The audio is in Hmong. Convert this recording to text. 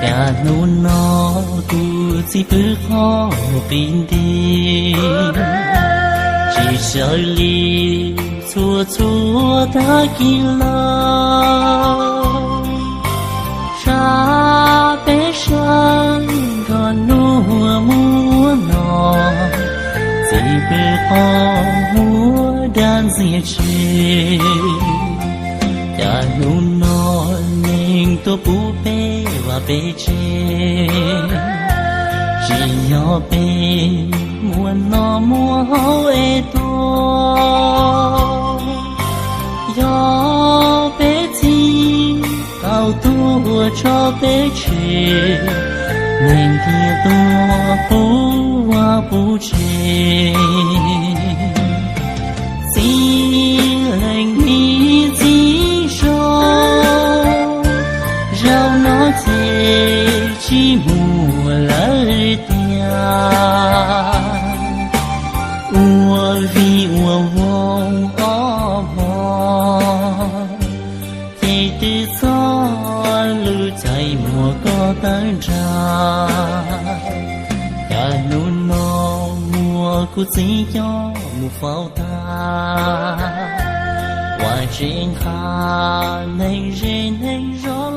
Cas hnub no kuv txiv pw qhov qis nti, tsis sawv li txhua txhua tag kis los. Sab peb sab nrog nua muab no, txiv pw qhov muab dag ntxias tseg. Cas hnub no neeg tuaj pub peb vaj peb tsev, tsis yog peb muaj noj muaj haus es tuag, yog peb txiv tau tuag tso peb tseg, neeg thiaj tuaj pub vaj pub tsev. Txiv leej niam txiv zos, zaum no ces tsis muaj lawm tiag. Ua vij ua voog ob hmo, ces twb txog lub caij muab koj tawm nrag. Cas hnub no muab kuv txiv coj mus faus tag, ua tsev nqa neeg ze neeg zos